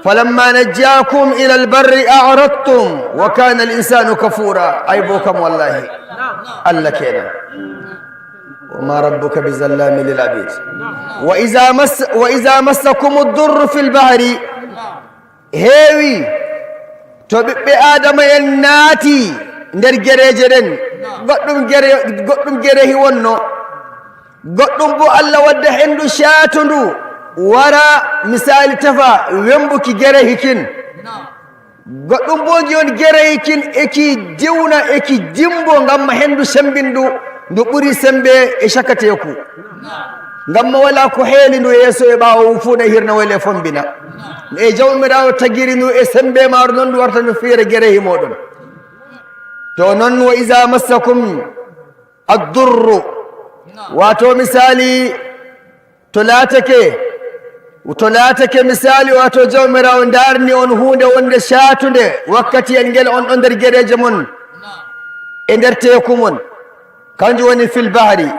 فلما نجاكم إلى البر أعرضتم وكان الإنسان كفورا. Ay bookam, wallahi. Allah kenan. وما ربك بظلام للعبيد. وإذا مس، وإذا مسكم الضر في البحر. Heewi to ɓiɓɓe Aadama en naati nder gereeje ɗen. Goɗɗum gere, goɗɗum gerehi wonno. Goɗɗum bo Allah wadda henndu caatundu wara, misaali, tefa wembuki gerehi kin. Goɗɗum bo ngi'on gerehi kin e ki diwna, e ki dimbo, ngamma henndu semmbindu ndu ɓuri semmbe e caka teeku. Ngamma walaa ko heeli ndu yeeso e ɓaawo, fuu na hirna wayla e fombina. E Jawmiraawo tagiri ndu e semmbe maaru, non ndu warta ndu fiira gerehi mooɗon. To non, wa iza massakum addurru, waato misaali, to laatake, to laatake misaali, waato Jawmiraawo ndaarni on huunde wonde caatunde wakkatiyel ngel on ɗon nder gereeje mon e nder teeku mon, kanjum woni fil bahri.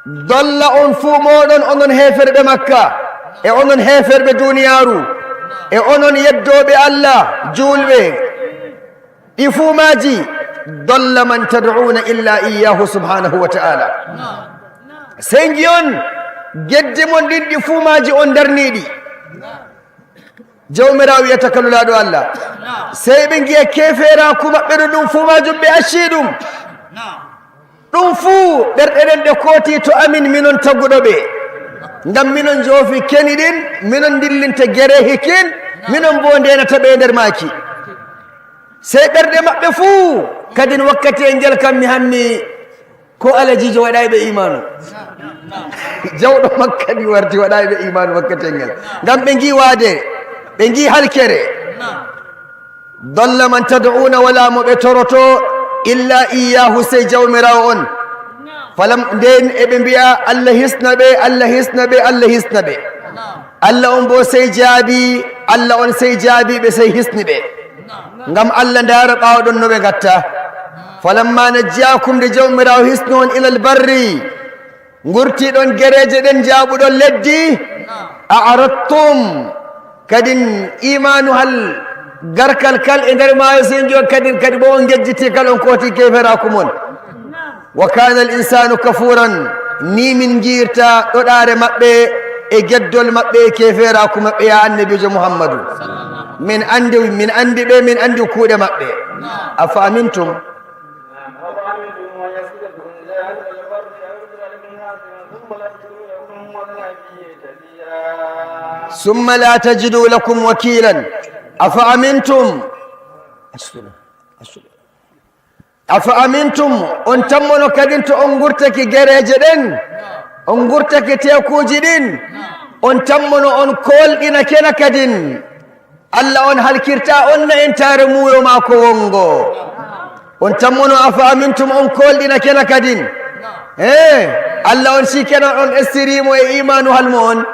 Dolla on fuu mooɗon, onon heeferɓe Makka, e onon heeferɓe duniyaaru, e onon yeddooɓe Allah, juulɓe, ɗi fuu maaji, dolla man tad'una illa iyyahu subhanahu wa ta'ala. Sey ngi'on geddi mon ɗin, ɗi fuu maaji on darniiɗi. Jawmiraawo wi'ata ka Nulaaɗo Allah, sey ɓe ngi'a keefeeraaku maɓɓe ɗum, ɗum fuu maajum ɓe accii ɗum. Ɗum fuu ɓerɗe ɗen ɗe kooti to amin, minon taguɗo ɓe. Ngam minon njoofi keni ɗin, minon ndillinta gereehi kin, minon boo ndeenata ɓe nder maaki. Sey ɓerɗe maɓɓe fuu kadin wakkatiyel ngel kam mi hammi ko alajiijo waɗaay ɓe iimaanu. Jawɗo Makka ni warti waɗaay ɓe iimaanu wakkatiyel ngel. Ngam ɓe ngi'i waade, ɓe ngi'i halkere. Dolla man tad'una, walaa mo ɓe toroto illa iyyaahu, sey Jawmiraawo on. Falam, nden e ɓe mbi'a, Allah hisna ɓe, Allah hisna ɓe, Allah hisna ɓe. Allah on boo sey jaabi, Allah on sey jaabi ɓe, sey hisni ɓe. Ngam Allah ndaara ɓaawo ɗon no ɓe ngatta. Falamma najjaakum, nde Jawmiraawo hisni on, ilal barri, ngurtiiɗon gereeje ɗen, njaaɓuɗon leddi, a'radtum, kadin iimaanu hal garkal kal e nder maayo, sey ngi'on kadin, kadi boo on ngejjiti kal, on kooti keeferaaku mon. Wa kana al insanu kafuran, ni min ngi'irta ɗoɗaare maɓɓe e geddol maɓɓe e keeferaaku maɓɓe, ya annabiijo Muhammadu. Min anndi, min anndi ɓe, min anndi kuuɗe maɓɓe. Afa amintum. Summa la tajidu lakum wakilan. Afa amintum. Afa amintum, on tammono kadin to on ngurtake gereeje ɗen, on ngurtake teekuuji ɗin, on tammono on koolɗinakena kadin. Allah on halkirta on na entaare muuyo maako wongo. On tammono afa amintum, on koolɗinakena kadin. Ee, Allah on sikenan on estiri mo e iimaanu hal mo on.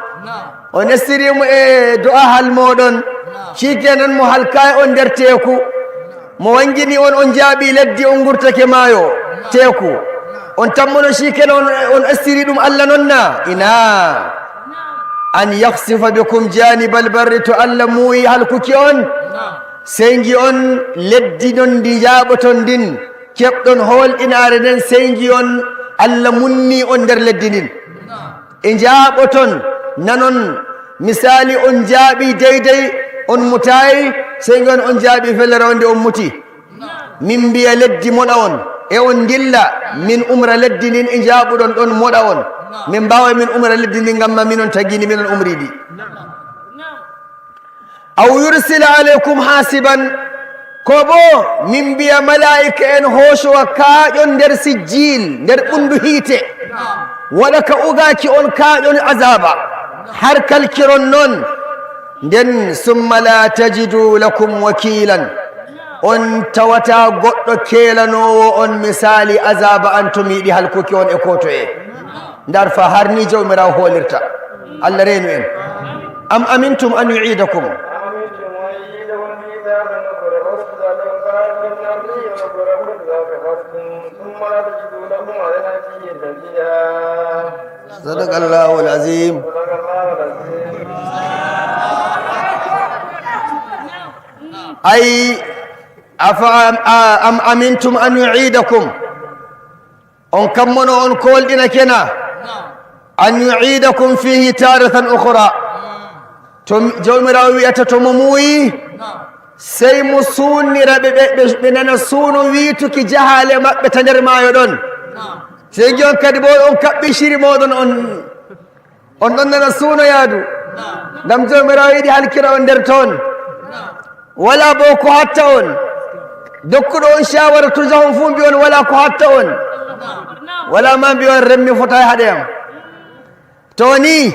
On estiri mo e du'a hal mooɗon. Sikenan mo halkaay on nder teeku. Mo wangini on, on njaaɓi leddi, on ngurtake maayo, teeku. On tammono sikenan on, on estiri ɗum Allah non na? Ina. An yakhsifa bikum janibal barri, to Allah muuyi halkuki on, sey ngi'on leddi non ndi njaaɓoton ndin, keɓɗon hoolɗinaare nden, sey ngi'on Allah munni on nder leddi ndin. E njaaɓoton, nanon, misaali, on njaaɓi deydey, on mutaay, sey ngi'on on njaaɓi fellere wonde on muti. Min mbiya leddi moɗa on, e on ndilla, min umra leddi ndin e njaaɓuɗon ɗon moɗa on. Min mbaaway min umra leddi ndin, ngam ma minon tagini, minon umri ndi. Aw yursila alaykum hasiban, ko boo min mbiya malaa'ika en hoocowa kaaƴon nder sijjiil, nder ɓunndu hiite, waɗa ka ugaaki on kaaƴon azaaba, har kalkiron non. Nden, summa la tajidu lakum wakilan, on tawata goɗɗo keelanoowo on misaali azaaba an to mi yiɗi halkuki on e koo toye. Ndar fa har ni Jawmiraawo hoolirta. Allah reenu en. Am amintum an yu'idakum. Sadaqallahul azim. Ay, afa am, a-, am amintum an yu'idakum. On kammono on koolɗinakena. An yu'idakum fihi taratan ukhra. To mi-, Jawmiraawo wi'ata to mo muuyi, Sey mo suunnira ɓe, ɓe, ɓe, ɓe nana suuno wiituki jahaale maɓɓe ta nder maayo ɗon. Sey ngi'on kadi boo on kaɓɓii ciri mooɗon, on, on ɗon nana suuno yaadu. Ngam Jawmiraawo yiɗi halkira on nder ton. Walaa boo ko hatta on. Dokkuɗo on caawara tun jahon fuu mbi'on walaa ko hatta on. Walaa ma mbi'on rem mi fotaay haɗe am. To nii,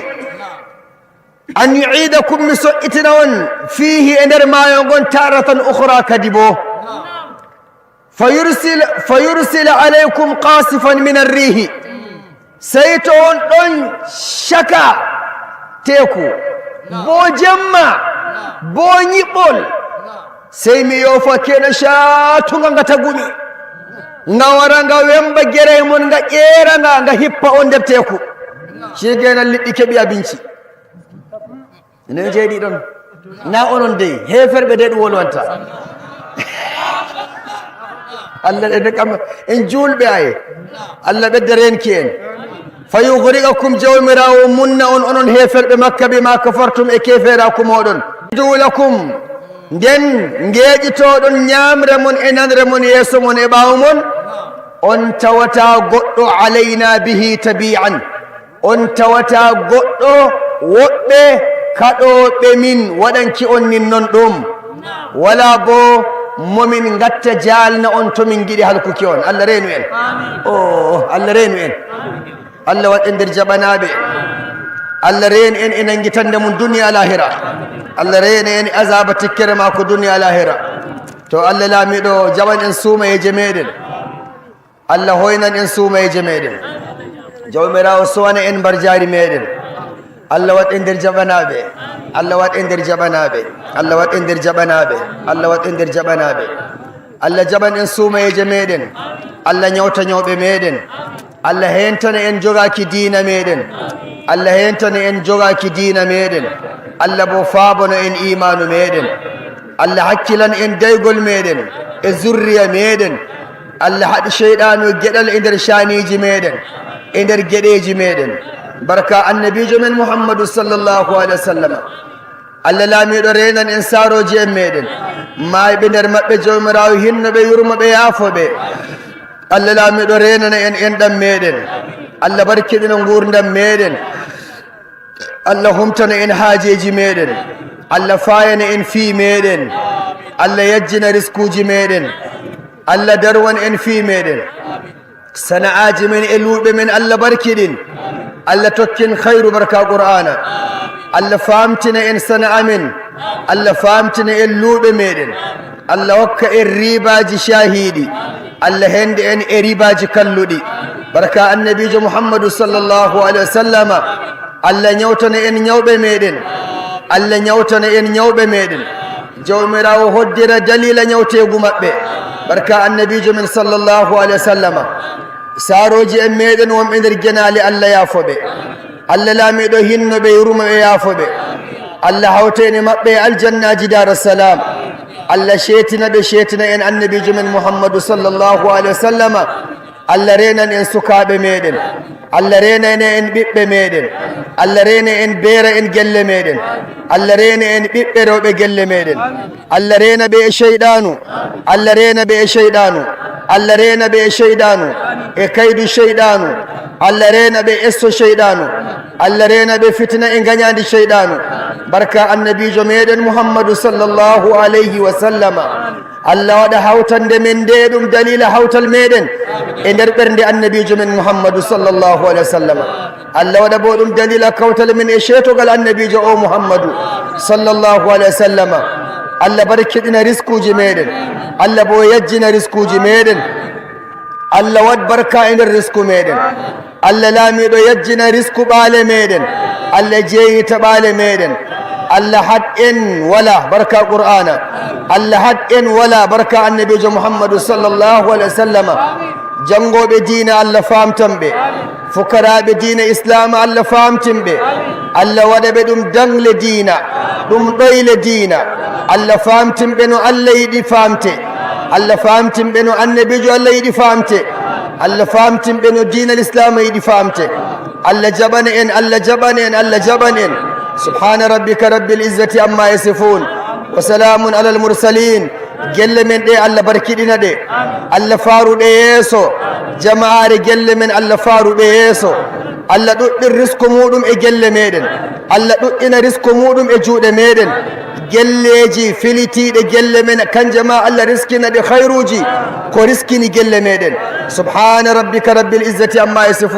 an yu'iidakum, mi so'itana on, fiihi, e nder maayo ngon, taaratan ukhraa, kadi boo. Fa yursil-, fa yursila alaykum qaasifan min arriihi, sey to on ɗon caka teeku, boo jemma, boo nyiɓɓol, sey mi yoofa keena caatuŋga nga tagumi, nga wara nga wemba geray mon, nga ƴeera nga, nga hippa on nder teeku. Cii kenan liɗɗi keɓi abinci. Enen jeeɗi ɗon. Na onon dey, heeferɓe dey ɗum wolwanta. Allah, enen kam, en juulɓe ay. Allah ɓedda reenki en. Fa yughriqakum, Jawmiraawo munna on, onon heeferɓe Makka, bimaa kafartum, e keeferaaku mooɗon. Yajidu lakum, nden ngeeƴitooɗon nyaamre mon e nanre mon yeeso mon e ɓaawo mon, on tawataa goɗɗo alaynaa bihi tabii'an. On tawataa goɗɗo woɓɓe kaɗooɓe min waɗanki on nin non ɗum, walaa boo mo min ngatta jaalna on to min ngiɗi halkuki on. Allah reenu en. Oh, Allah reenu en. Allah waɗ en nder jaɓanaaɓe. Allah reenu en e nanngitannde mum duniya e laahira. Allah reena en e azaaba tikkere maako duniya e laahira. To Allah laamiiɗo jaɓan en suumayeeje meeɗen. Allah hoynan en suumayeeje meeɗen. Jawmiraawo suwana en mbarjaari meeɗen. Allah waɗ en nder jaɓanaaɓe. Allah waɗ en nder jaɓanaaɓe. Allah waɗ en nder jaɓanaaɓe. Allah waɗ en nder jaɓanaaɓe. Allah jaɓan en suumayeeje meeɗen. Allah nyawta nyawɓe meeɗen. Allah heentana en jogaaki diina meeɗen. Allah heentana en jogaaki diina meeɗen. Allah boo faabano en iimaanu meeɗen. Allah hakkilan en daygol meeɗen e zurriya meeɗen. Allah haɗ ceyɗaanu geɗal e nder caaniiji meeɗen, e nder geɗeeji meeɗen. Barka Annabiijo men Muhammadu sallallahu alaihi wa sallam. Allah laamiiɗo reenan en saarooji en meeɗen. Maayɓe nder maɓɓe Jawmiraawo hinno ɓe, yurmo ɓe, yaafo ɓe. Allah laamiiɗo reenana en enɗam meeɗen. Allah barkiɗina nguurndam meeɗen. Allah humtana en haajeeji meeɗen. Allah faayana en fii meeɗen. Allah yajjina riskuuji meeɗen. Allah darwan en fii meeɗen. Sana'aaji men e luuɓe men, Allah barkiɗin. Allah tokkin khayru barka Qur'aana. Allah faamtina en sana'a men. Allah faamtina en luuɓe meeɗen. Allah hokka en riibaaji caahiiɗi. Allah hende en e riibaaji kalluɗi. Barka Annabiijo Muhammadu sallallahu alaihi wa sallama. Allah nyawtana en nyawɓe meeɗen. Allah nyawtana en nyawɓe meeɗen. Jawmiraawo hoddira daliila nyawteegu maɓɓe. Barka Annabiijo men sallallahu alaihi wa sallama. Saarooji en meeɗen wonɓe nder genaale, Allah yaafo ɓe. Allah laamiiɗo hinno ɓe, yurmo ɓe, yaafo ɓe. Allah hawta en e maɓɓe e aljannaaji Daaru Salaam. Allah ceetina ɓe, ceetina en Annabiijo men Muhammadu sallallahu alaihi wa sallama. Allah reenan en sukaaɓe meeɗen. Allah reenan en ɓiɓɓe meeɗen. Allah reena en beera en gelle meeɗen. Allah reena en ɓiɓɓe rewɓe gelle meeɗen. Allah reena ɓe e ceyɗaanu. Allah reena ɓe e ceyɗaanu. Allah reena ɓe e ceyɗaanu, e kaydu ceyɗaanu. Allah reena ɓe e esso ceyɗaanu. Allah reena ɓe fitina e ngañaandi ceyɗaanu. Barka Annabiijo meeɗen Muhammadu sallallahu alaihi wa sallama. Allah waɗa hawtande men nde ɗum daliila hawtal meeɗen e nder ɓernde Annabiijo men Muhammadu sallallahu alaihi wa sallam. Allah waɗa boo ɗum daliila kawtal men e ceetogal Annabiijo o Muhammadu sallallahu alaihi wa sallam. Allah barkiɗina riskuuji meeɗen. Allah boo yajjina riskuuji meeɗen. Allah waɗ barka e nder risku meeɗen. Allah laamiiɗo yajjina risku ɓaale meeɗen. Allah jeeyita ɓaale meeɗen. Allah haɗ en wala barka Qur'aana. Allah haɗ en wala barka Annabiijo Muhammadu sallallahu alaihi wa sallama. Janngooɓe diina Allah faamtan ɓe. Fukaraaɓe diina Islaama Allah faamtin ɓe. Allah waɗa ɓe ɗum daŋle diina, ɗum ɗoyle diina. Allah faamtin ɓe no Allah yiɗi faamte. Allah faamtin ɓe no Annabiijo Allah yiɗi faamte. Allah faamtin ɓe no diina Lislaama yiɗi faamte. Allah jaɓana en, Allah jaɓana en, Allah jaɓana en. Subhaana rabbika rabbil izzati amma yasifuun. وسلام على المرسلين. Gelle men ɗe, Allah barkiɗina ɗe, Allah faaru ɗe yeeso. Jama'aare gelle men, Allah faaru ɓe yeeso. Allah ɗuɗɗin risku muɗum e gelle meɗen. Allah ɗuɗɗina risku muɗum e juuɗe meɗen. Gelleeji filitiiɗe gelle men, kanje ma Allah riskina ɗe hayruuji ko riskini gelle meɗen. سبحان ربك رب العزة عما يصفون.